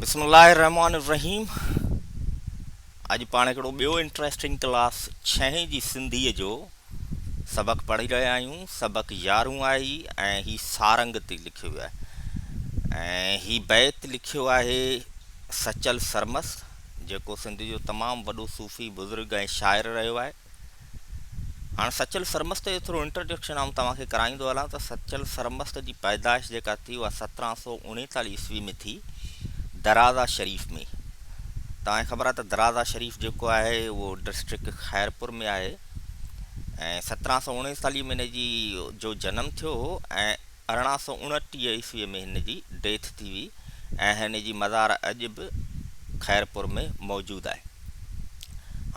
بسم الله الرحمٰن الرحيم اڄ پاڻ هڪڙو ٻيو انٽريسٽنگ ڪلاس ڇهين جي سنڌيء جو سبق پڙهي رهيا آهيون سبق يارهون آهي ۽ هي سارنگ تي لکيو ويو آهي ۽ هي بيت لکيو آهي سچل سرمست جيڪو سنڌ جو تمام وڏو صوفي بزرگ ۽ شاعر رهيو آهي هاڻ سچل سرمست جو ٿورو انٽروڊڪشن آئون توهان کي ڪرائيندو هلان ته سچل سرمست جي پيدائش جيڪا ٿي اها 1739 عيسوي ۾ ٿي درازا شريف ۾ توهان کي خبر آهي ته درازا شريف جيڪو آهي اهو ڊسٽرڪٽ خيرپور ۾ آهي ۽ 1739 ۾ هن جي جو جنم ٿيو هو ۽ 1829 عيسوي ۾ هن جي ڊيٿ ٿي هئي ۽ هن جي مزار اڄ به خيرپور ۾ موجود آهي.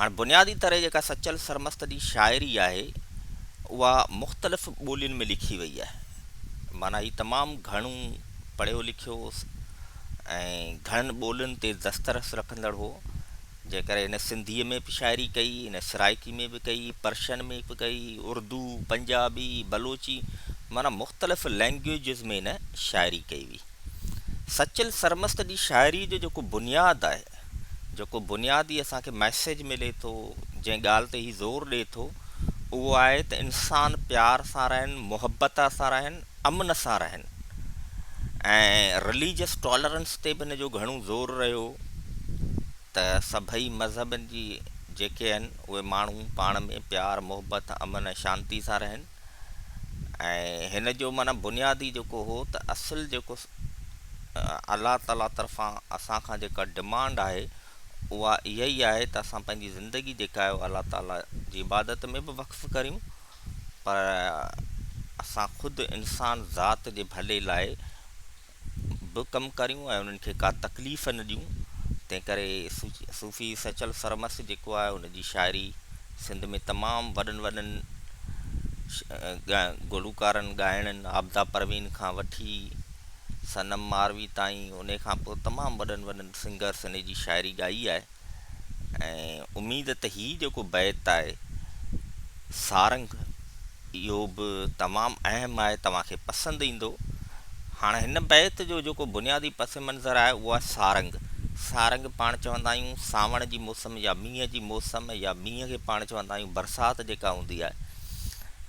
هاڻ بنيادي طرح جيڪا سچل سرمست جي شاعري آهي اها مختلف ٻولين ۾ لکي وئي آهي. معنيٰ هي تمام گهڻو پڙهيو لکيو ۽ گهڻن ٻولين تي دسترس رکندڙ هو. جنهن ڪري هن سنڌيء ۾ به شاعري ڪئي، هن سرائيڪي ۾ به ڪئي، پرشن ۾ به ڪئي، اردو، پنجابي، بلوچي معنيٰ مختلف لئنگئيجز ۾ هن شاعري ڪئي هئي. سچل سرمست جي شاعريء جو جيڪو بنياد آهي، جيڪو بنيادي اسان کي ميسيج ملي ٿو، جنهن ڳالهه تي هي زور ڏئي ٿو، اهو آهي ته انسان پيار سان رهن، محبت سان رهن، امن سان رهن ۽ رليجس ٽالرنس تي به هن جو گهڻو زور رهيو. ته سڀئي مذهبن جي جيڪي آهن اهي ماڻهو پاڻ ۾ پيار محبت امن ۽ شانتي سان رهن ۽ هن جو معنيٰ بنيادي جيڪو هو ته اصل جيڪو الله تعاليٰ طرفان اسان کان جيڪا ڊمانڊ آهي اها اها ئي آهي ته اسان پنهنجي زندگي جيڪا آهي الله تعاليٰ جي عبادت ۾ به وقف ڪريون پر اسان خود انسان ذات جي ڀلي لاء به ڪم ڪريون ۽ انهن کي ڪا تڪليف نه ڏيون تنهن ڪري صوفي سچل سرمست جيڪو آهي ان جي شاعري سنڌ ۾ تمام وڏن وڏن گلوڪارن ڳائڻن عابده پروين کان وٺي صنم ماروي تائين ان کان پوء تمام وڏن وڏن سنگرس ان جي شاعري ڳائي آهي ۽ اميد ته هي جيڪو بيت آهي سارنگ اهو به تمام اهم آهي توهان کي پسند ايندو. هاڻ هن بيت جو جيڪو بنيادي پس منظر آهي اهو آهي سارنگ. سارنگ پاڻ چوندا آهيون سانوڻ جي موسم يا مينهن جي موسم يا مينهن کي پاڻ چوندا آهيون برسات جيڪا هوندي آهي.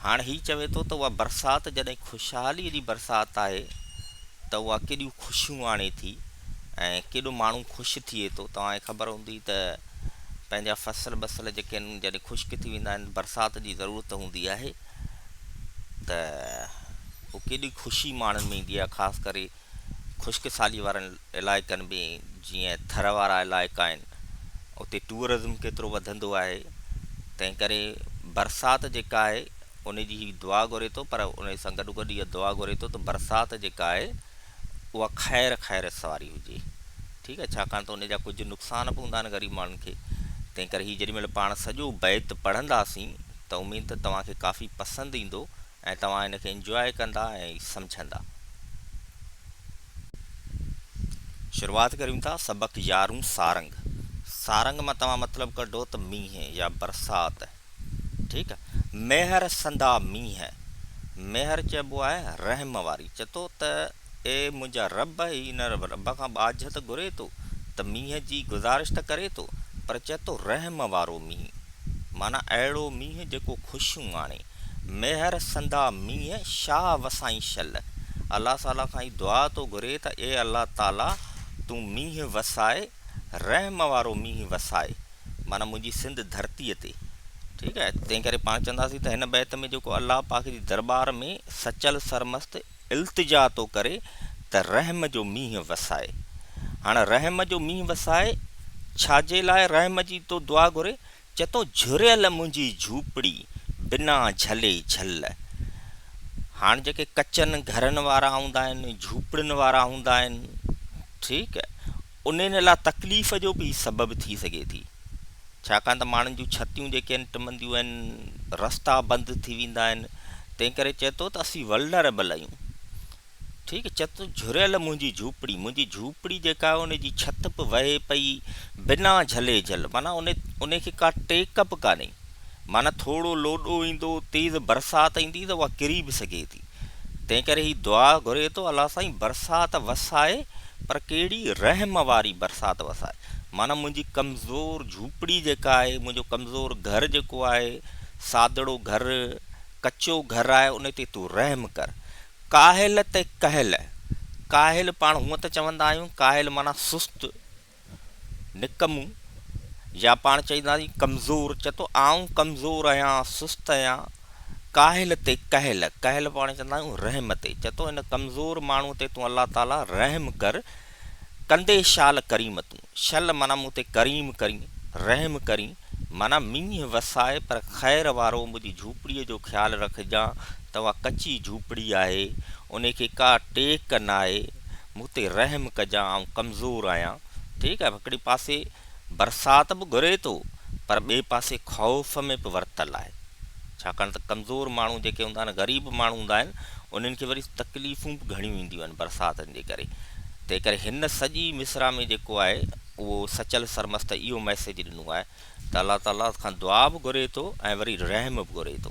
هاڻ هي چوي ٿو ته اها برسات جڏهن خوشحالي جي برسات آهي ته اها ڪيڏيون خوشيون آڻي ٿي ۽ ڪيڏو ماڻهو خوش ٿئي ٿو. توهان کي خبر هوندي ته پنهنجا فصل ٻسل جيڪي آهن جڏهن خشڪ ٿي ويندا آهن برسات جي ضرورت هوندي آهي ته پوء ڪيڏي خوشي ماڻهن ۾ ايندي آهي خاص ڪري خشڪ سالي وارن علائقن ۾ جيئن ٿر وارا علائقا آهن اتي ٽوئرزم ڪيترو وڌندو آهي تنهن ڪري برسات جيڪا آهي ان جي هي دعا گهري ٿو پر ان سان گڏو گڏ اها دعا گهري ٿو ته برسات جيڪا آهي اها خير خير سواري هجي ٺيڪ آهي ڇاڪاڻ ته ان جا ڪجهه نقصان به هوندا آهن غريب ماڻهن کي تنهن ڪري هي جيڏي مهل پاڻ سڄو بيت پڙهنداسين ته اميد ته توهان کي ڪافي پسند ايندو ۽ توهان ان کي انجواء ڪندا ۽ سمجهندا. شروعات ڪريون ٿا سبق يارهون سارنگ سارنگ مان توهان مطلب ڪڍو ته مينهن يا برسات ٺيڪ آ ميهر سندا مينهن ميهر چئبو آهي رحم واري چئي ٿو ته اي منهنجا رب هي ان رب کان ٻاجهه ته گهري ٿو ته مينهن جي گذارش ته ڪري ٿو پر چئي ٿو رحم وارو مينهن معنيٰ اهڙو مينهن جيڪو خوشيون آڻي ميهر سندا مينهن شاهه وسائين شل الله تعاليٰ کان هي دعا ٿو گهري ته اي الله تعاليٰ تون مينهن وسائي رحم وارو مينهن وسائي معنيٰ منهنجي سنڌ ڌرتيء تي. ٺيڪ آهي تنهن ڪري پاڻ چونداسين ته هن بيت ۾ جيڪو الله پاڪ جي درٻار ۾ سچل سرمست التجا ٿو ڪري ته رحم جو مينهن وسائي. هاڻ رحم جو مينهن وسائي ڇا جي لاء رحم جي ٿو دعا گهري؟ چئي ٿو جهريل منهنجي جهوپڙي بنا جهلي جهل. هاڻ جيڪي ڪچن گهرن وارا هوندا آهن، جهوپڙين وارا هوندا آهن، ٺيڪ انهن لاء تڪليف جو به هي سبب ٿي سگهي ٿي. ڇاڪاڻ ته ماڻهن جون ڇتيون جيڪي آهن ٽمنديون آهن، رستا بند ٿي ويندا آهن، تنهن ڪري چئي ٿو ته اسين ولنريبل آهيون. ٺيڪ چئي ٿو جهريل منهنجي جهوپڙي، منهنجي جهوپڙي جيڪا آهي ان جي ڇت به وهي پئي بنا جهلي جهل معنيٰ ان ان کي ڪا ٽيڪ به ڪانهي معنيٰ ٿورو لوڏو ايندو تيز برسات ايندي ته اها ڪري به سگهي ٿي. تنهن ڪري هي دعا گهري ٿو الله سائين برسات وسائي پر ڪهڙي رحم واري برسات وساء. معنيٰ منهنجي ڪمزور جهوپڙي جيڪا آهي، منهنجو ڪمزور گهر جيڪو آهي، سادڙو گهر، ڪچو گهر آهي، ان تي تون رحم ڪر. ڪاهل تي ڪهل، ڪاهل پاڻ هونء ته چوندا آهيون، ڪاهل معنيٰ سست، نڪمو يا پاڻ چئينداسين ڪمزور، چئي ٿو آئون ڪمزور آهيان، سست آهيان، ڪاهل تي ڪهل، ڪهل پاڻ چوندا آهيون رحم تي، چئي ٿو هن ڪمزور ماڻهوء تي تون الله تعاليٰ رحم ڪر، ڪندي شال ڪريم تون، شل معنيٰ مون تي ڪريم ڪرين، رحم ڪرين، معنيٰ مينهن وساء پر خير وارو منهنجي جهوپڙيء جو خيال رکجان ته اها ڪچي جهوپڙي آهي، انهي کي ڪا ٽيڪ ناهي، مون تي رحم ڪجان آئون ڪمزور آهيان. ٺيڪ آهي هڪڙي پاسي برسات به گهري ٿو پر ٻئي پاسي خوف ۾ به ورتل آهي. ڇاڪاڻ ته ڪمزور ماڻهو جيڪي هوندا آهن غريب ماڻهو هوندا آهن انهن کي وري تڪليفون به گهڻيون اينديون آهن برساتن جي ڪري. تنهن ڪري هن سڄي مصرع ۾ جيڪو آهي اهو سچل سرمست اهو ميسيج ڏنو آهي ته الله تعاليٰ کان دعا به گهري ٿو ۽ وري رحم به گهري ٿو.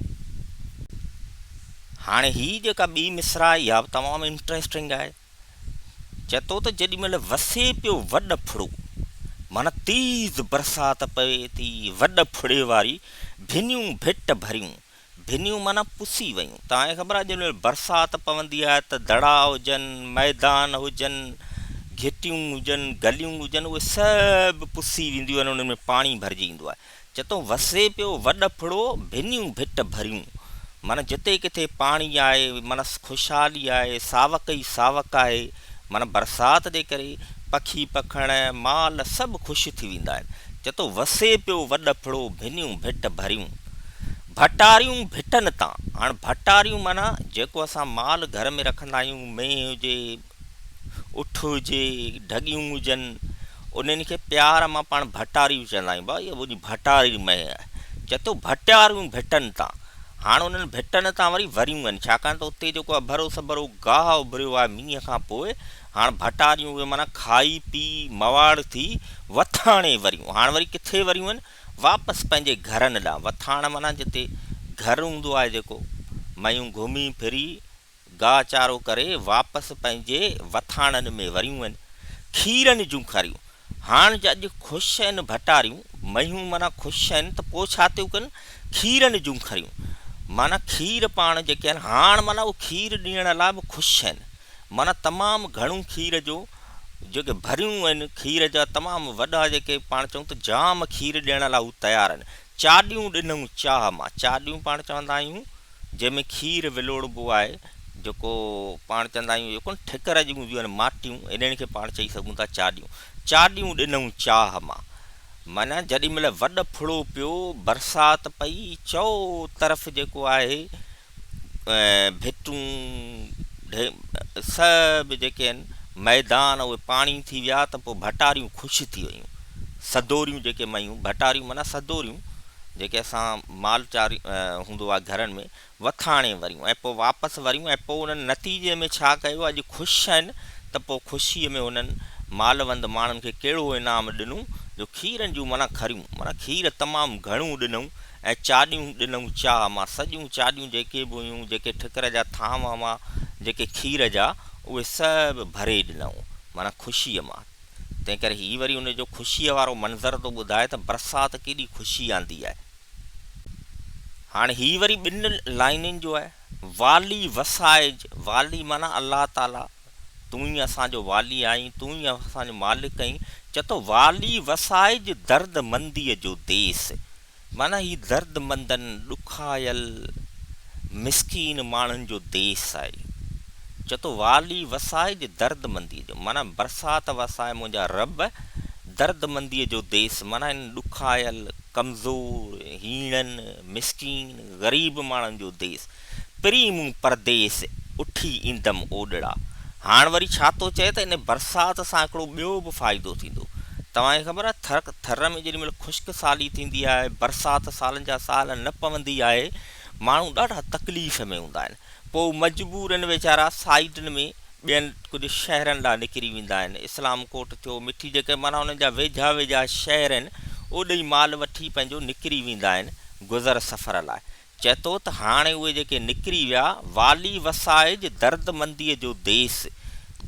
هاڻي هي جيڪا ٻي مصرع آهي اها به تمام انٽريسٽنگ آهي. چئي ٿو ته جيڏي مهل وسي پيو وڏ ڦڙو معنيٰ تيز برسات پوي ٿي وڏ ڦڙي واري ڀنيون ڀٽ ڀريون ڀنيون معنيٰ پسي ويون. توهان کي خبر آهي جيڏي مهل برسات پوندي آهي ته دڙا هجن، ميدان هجن، گهٽيون هجن، گليون هجن اهي سڀ پسي وينديون آهن انهن ۾ پاڻي ڀرجي ايندو آهي. چتو وسي پيو وڏ ڦڙو، ڀنيون ڀٽ ڀريون. معنيٰ جتي ڪٿي پاڻي آهي، معنيٰ خوشحالي آهي، ساوڪ ئي ساوڪ آهي. معنيٰ برسات جي ڪري پکي پکڻ، مال سڀ خوش ٿي ويندا آهن. چتو وسي پيو وڏ ڦڙو، ڀنيون ڀٽ ڀريون. ڀٽاريون ڀٽن تان، هاڻ ڀٽاريون معنيٰ جيڪو اسان مال گهر ۾ رکندا آهيون، مينهن هجي، اٺ هجي، ڍڳيون هجن، انهن کي پيار مان پاڻ ڀٽاريون چوندا آهيون، ڀائي اها منهنجي ڀٽاري مينهن آهي. چئي ٿو ڀٽاريون ڀٽن تان، هاڻ انهن ڀٽن تان وري وريون آهن، ڇاڪاڻ ته اتي جيڪو اڀرو سڀرو گاهه اڀريو آهي مينهن کان پوء، هاڻ ڀٽاريون اهي معنيٰ کائي پي مواڙ ٿي وٿاڻي وريون، هاڻ وري ڪٿي وريون آهن؟ واپس پنهنجي گهرن ڏانهن، وٿاڻ معنيٰ جتي گهر هوندو آهي جيڪو، ميون گهمي ڦري گاهه چارو ڪري واپس پنهنجي وٿاڻن ۾ وريون آهن. کيرن جون کاريون هاڻ جي اڄ خوش آهن ڀٽاريون، مينهون معنيٰ خوش آهن ته پوء ڇا ٿيون ڪن؟ کيرن جون کاريون معنيٰ کير پاڻ جيڪي آهن هاڻ معنيٰ اهي کير ڏيڻ لاء به خوش آهن معنيٰ تمام گهڻو کير جو جيڪي ڀريون آهن کير جا تمام وڏا جيڪي پاڻ چئون ته جام کير ڏيڻ لاء هو تيار آهن. چاڏيون ڏنئون چاهه مان، چاڏيون پاڻ چوندا آهيون جنهن ۾ کير ولوڙبو آهي، جيڪو پاڻ چوندا آهيون اهو ڪونه ٺڪر جون هونديون آهن ماٽيون، انهن کي پاڻ چئي سگهون ٿا چاڏيون. چاڏيون ڏنئون چاهه مان. معنيٰ جيڏي مهل وڏ ڦڙو پيو، برسات پئي، چئو طرف جيڪو آهي ڀٽون سڀ جيڪي آهن ميدان اهي پاڻي ٿي ويا ته پوء ڀٽاريون خوش ٿي ويون. سدوريون جيڪي ميون، ڀٽاريون معنيٰ سدوريون، جيڪي اسان مال چاري هوندو آهي گهرن ۾ وٿاڻي وريون ۽ پوء واپس وريون ۽ پوء انهن نتيجي ۾ ڇا ڪيو اڄ خوش آهن ته پوء خوشيء ۾ انهن مالوند ماڻهن کي ڪهڙو انعام ڏنو جو کيرن جون معنيٰ کريون معنيٰ کير تمام گهڻو ڏنئون ۽ چاڏيون ڏنئون چاهه مان سڄيون چاڏيون جيڪي به هيون جيڪي ٺڪر جا ٿانو هئا جيڪي کير جا اهي سڀ ڀري ڏنئون معنيٰ خوشيء مان تنهن ڪري هي وري ان جو خوشيء وارو منظر ٿو ٻڌائي ته برسات ڪيڏي خوشي آندي آهي. هاڻ هي وري ٻن لائنن جو آهي، والي وسائج، والي معنيٰ الله تعاليٰ، تون ئي اسان جو والي آهين، تون ئي اسان جو مالڪ آهين، چئي ٿو والي وسائج درد منديء جو ديس، معنيٰ هي دردمندن، ڏکايل، مسڪين ماڻهن جو ديس آهي. چئي ٿو والي وسائج دردمنديء جو، معنيٰ برسات وسائي منهنجا رب، دردمنديء جو ديس، معنيٰ هن ڏکايل، ڪمزور، هيڻن، مسڪين، غريب ماڻهن جو ديس. پرين مون پرديس، اٺي ايندم اوڏڙا. هاڻ وري ڇا ٿو چئي ته ان برسات سان هڪڙو ٻيو به فائدو ٿيندو. توهان کي خبر آهي ٿر ٿر ۾ جيڏي مهل خشڪ سالي ٿيندي آهي، برسات سالن جا سال نه پوندي آهي، ماڻهو ڏاڍا تڪليف ۾ هوندا آهن. پوء مجبورن ويچارا سائيڊن ۾ ٻين ڪجهه شهرن ڏانهن نڪري ويندا آهن. اسلام ڪوٽ ٿيو، مٺي جيڪي معنيٰ انهن جا ويجها ويجها شهر آهن، اوڏي مال وٺي پنهنجو نڪري ويندا آهن گذر سفر لاء. چئي ٿو ته هاڻي اهي جيڪي نڪري ويا، والي وسائج دردمنديء جو ديس،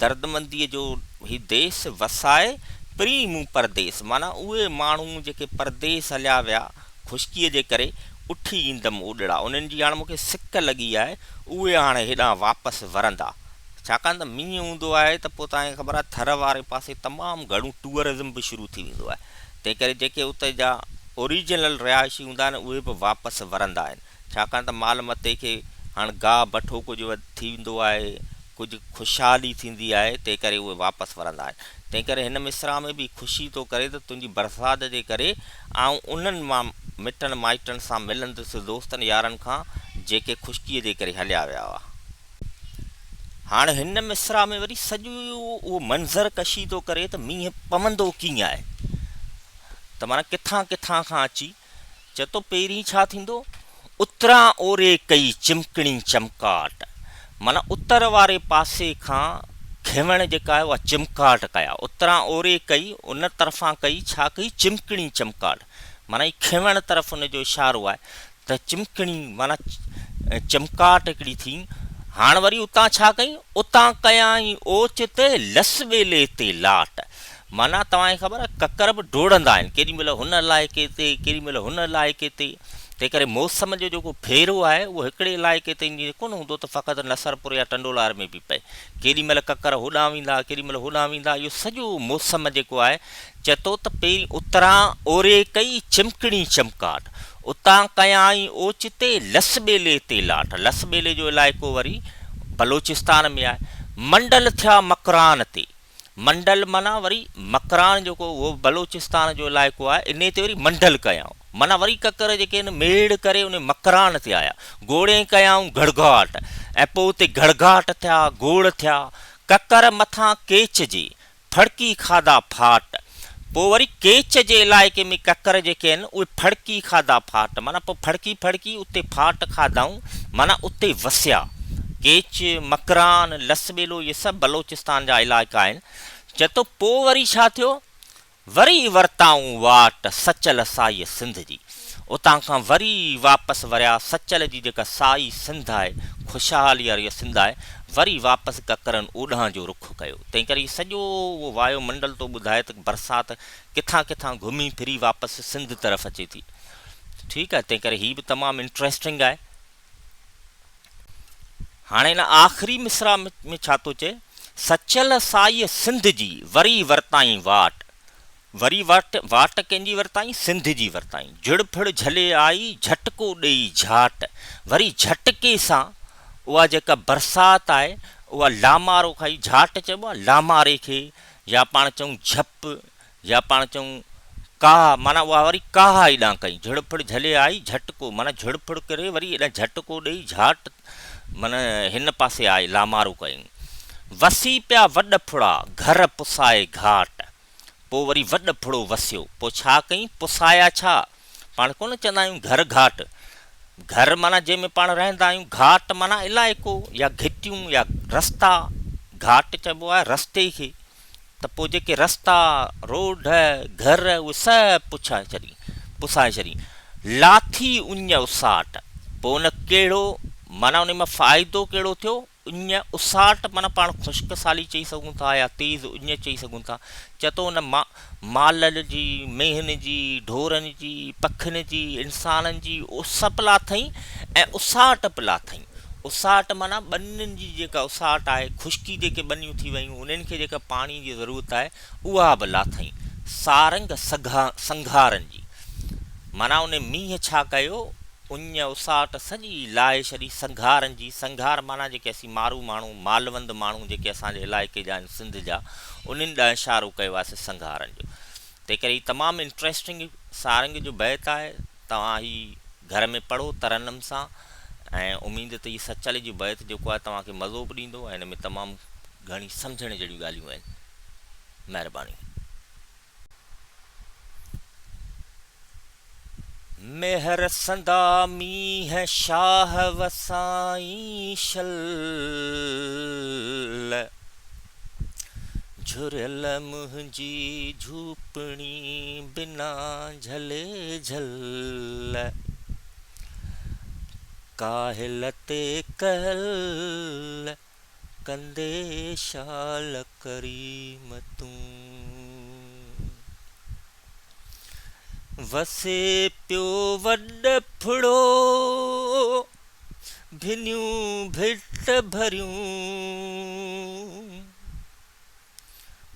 دردمنديء جو هي ديس وسائي پرين مون پرديس معنيٰ اهي ماڻهو جيڪي پرديس هليا ويا خشڪيء جي ڪري اٺي ايندم اوڏڙا انهن جي هاڻ مون کي سڪ لڳي آهي اهي هاڻ هيڏانهن واپس ورندا ڇاڪاڻ ته مينهن هوندو آهي ته پوء توهان کي خبر آهي ٿر واري پاسي تمام گهڻو ٽوئرزم به شروع ٿي ويندو آهي تنهن ڪري جيڪي اتي جا اوريجنل رهائشي هوندا آهن اهي به واپس ورندا آهن ڇاڪاڻ ته مال متي کي هاڻ گاهه بٺو ڪجهه ٿي ويندو آهي ڪجهه خوشحالي ٿيندي آهي تنهن ڪري اهي واپس ورندا آهن تنهن ڪري هن مصرع ۾ به خوشي ٿو ڪري ته تنهنجي برسات جي ڪري آئون انهن مان مٽن مائٽن سان ملندس دوستن يارن کان جيڪي خشڪيء جي ڪري هليا ويا هئا. هاڻ هن مصرع ۾ وري سڄو اهو منظر ڪشي ٿو ڪري ته مينهن پوندو ڪيئن آهي ته معنيٰ ڪٿان ڪٿان کان اچي چئي ٿو پهرين ڇا ٿيندو اتران اوري ڪئي چمڪڻي چمڪاٽ معنيٰ اتر واري پاسي کان کيوڻ جيڪا آهي اها چمڪاٽ ڪيا اتران اوري ڪئي ان طرفان ڪئي ڇا ڪئي چمڪڻي چمڪاٽ معنيٰ هي کيوڻ طرف ان جو اشارو آهي ته چمڪڻي معنيٰ چمڪاٽ هڪڙي ٿي. هاڻ وري اتان ڇا ڪئين؟ اتان ڪيائين اوچتي لس ٻيلي تي لاٽ. معنيٰ توهان کي خبر آهي ڪڪر به ڊوڙندا آهن، ڪيڏي مهل هن علائقي تي، ڪيڏي مهل هن علائقي تي. تنهن ڪري موسم جو جيڪو ڦيرو آهي اهو هڪڙي علائقي تي ائين ڪونه هوندو ته فقط نصرپور يا ٽنڊولاهر ۾ پئي پئي. ڪيڏي مهل ڪڪر هوڏانهن ويندا، ڪيڏي مهل هوڏانهن ويندا. اهو سڄو موسم جيڪو آهي چئي ٿو ته پهرين اتران اوري ڪئي چمڪڻي چمڪاٽ، اتان ڪيائين اوچتي لس ٻيلي تي لاٽ، لس ٻيلي جو علائقو وري بلوچستان ۾ آهي، منڊل ٿيا مڪران تي، منڊل معنيٰ وري مڪران جيڪو اهو بلوچستان جو علائقو آهي انهي تي وري منڊل ڪيائون، معنيٰ وري ڪڪر جيڪي آهن ميڙ ڪري انهي مڪران تي آيا، گوڙين ڪيائون گڙگاٽ ۽ پوء اتي گڙگاٽ ٿيا، گوڙ ٿيا، ڪڪر مٿان ڪيچ جي، ڦڙڪي کاڌا ڦاٽ، پوء وري ڪيچ جي علائقي ۾ ڪڪر جيڪي آهن اهي ڦڙڪي کاڌا ڦاٽ معنيٰ پوء ڦڙڪي ڦڙڪي اتي ڦاٽ کاڌائون معنيٰ اتي وسيا. ڪيچ، مڪران، لسٻيلو اهي سڀ بلوچستان جا علائقا آهن. چئي ٿو پوء وري ڇا ٿيو؟ وري ورتائون واٽ سچل سائيء سنڌ جي. اتان کان وري واپس وريا، سچل جي جيڪا سائي سنڌ آهي، خوشحالي واري اها سنڌ آهي، وري واپس ڪڪرن اوڏانهن جو رخ ڪيو. تنهنڪري هي سڄو اهو وايو منڊل ٿو ٻڌائي ته برسات ڪٿان ڪٿان گهمي ڦري واپس سنڌ طرف اچي ٿي. ٺيڪ آهي، تنهنڪري هي به تمام انٽريسٽنگ آهي. هاڻي هن آخري مصرع ۾ ڇا ٿو چئي، سچل سائيء سنڌ جي، وري ورتائين واٽ. وري واٽ، واٽ ڪنهن جي ورتائين؟ سنڌ جي ورتائين. جھڙ ڦڙ جھلي آئي، جھٽڪو ڏيئي جھاٽ. وري جھٽڪي سان اها جيڪا برسات آهي، اها لامارو کائي، جھاٽ چئبو آهي لاماري کي يا پاڻ چئون جھپ يا پاڻ چئون ڪاهه، معنيٰ اها وري ڪاهه هيڏانهن ڪئي. جھڙ ڦڙ جھلي آئي، جھٽڪو معنيٰ جھڙ ڦڙ ڪري وري هيڏانهن جھٽڪو ڏيئي جھاٽ معنيٰ هن پاسي آئي، لامارو ڪيائين. وسي پيا وڏ ڦڙا، گھر پسائي گھاٽ. پوء وري وڏ ڦڙو وسيو. پوء ڇا ڪئين؟ پسايا ڇا؟ پاڻ ڪونه چوندا آهيون گهر گهاٽ. گهر معنيٰ جنهن ۾ پاڻ رهندا آهيون، گهاٽ معنيٰ علائقو يا گهٽيون يا رستا. گهاٽ چئبو آهي رستي کي. ته پوء جيڪي رستا، روڊ، گهر اهي سڀ پڇائي ڇڏين، پسائي ڇڏين. لاٿي اڃ اساٽ. پوء ان ڪهڙو معنيٰ ان مان فائدو ڪهڙو ٿيو؟ اڃ، اساٽ معنيٰ پاڻ خشڪ سالي چئي سگهون ٿا يا تيز اڃ چئي سگهون ٿا. چئي ٿو ان مال جي، مينهن جي، ڍورن جي، پکين جي، انسانن جي اس به لاٿئين ۽ اساٽ به لاٿئين. اساٽ معنيٰ ٻنين جي جيڪا اساٽ آهي، خشڪي جيڪي ٻنيون ٿي ويون انهن کي جيڪا پاڻي جي ضرورت آهي اها به لاٿئين. سارنگ سنگهارن جي معنيٰ ان مينهن ڇا ڪيو؟ اڃ اساٽ سڄي لاهي ڇڏي سنگهارن جي، سنگهار معنيٰ جيڪي اسين مارو ماڻهو، مالوند ماڻهو جيڪي اسان جي علائقي جا آهن سنڌ جا، انهن ڏانهن اشارو ڪيو آهي سنگهارن جو. تنهن ڪري هي تمام انٽريسٽنگ سارنگ جو بيت آهي، توهان هي گهر ۾ پڙهو ترنم سان ۽ اميد ته هي سچل جو بيت جيڪو آهي توهان کي مزو به ڏيندو ۽ هن ۾ تمام گهڻي سمجهڻ جهڙيون ڳالهيون آهن. مهرباني. ميهر سندا مينهن شاهه وسائين شل، جهريل منهنجي جهوپڻي بنا جهلي جهل، ڪاهل تي ڪهل. ڪندي شال ڪريم تون. وسي پيو وڏ ڦڙو، ڀنيون ڀٽ ڀريون.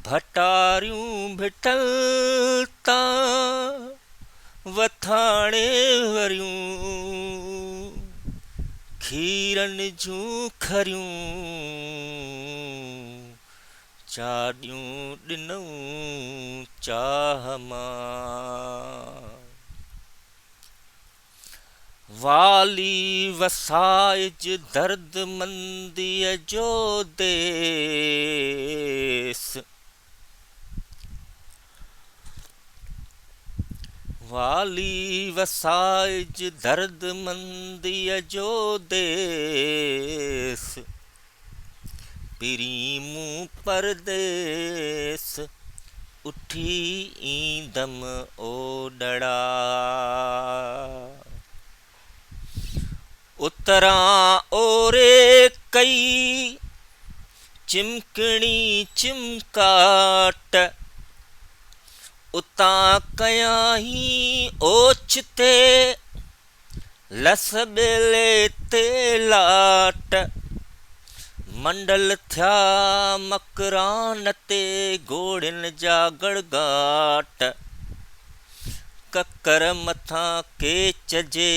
ڀٽاريون ڀٽن تان وٿاڻي وريون، کيرن جون کريون چاڏيون ڏنئون چاهه مان. والي وسائج دردمنديء جو ديس. والي وسائج دردمنديء جو ديس. پرين مون پرديس، اٺي ايندم اوڏڙا. اتران اوري ڪئي، چمڪڻي چمڪاٽ. اتان ڪيائين اوچتي، لس ٻيلي تي لاٽ، منڊل ٿيا مڪران تي گوڙين جا گڙگاٽ، ڪڪر مٿان ڪيچ جي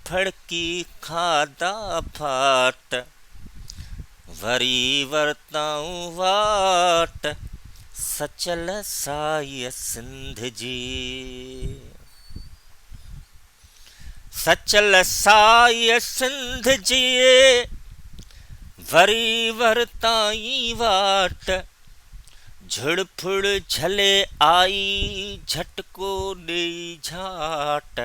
ڦڙڪي کاڌا ڦاٽ، وري ورتائون واٽ، سچل سائيء سنڌ جي. سچل سائيء سنڌ جي، وري ورتائين واٽ، جھڙ ڦڙ جھلي آئي، جھٽڪو ڏيئي جھاٽ،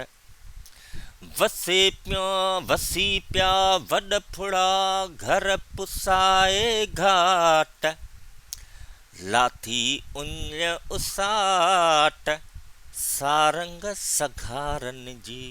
وسي پيا وسي پيا وڏ ڦڙا، گھر پسائي گھاٽ، لاٿي اڃ اساٽ، سارنگ سگھارن جي.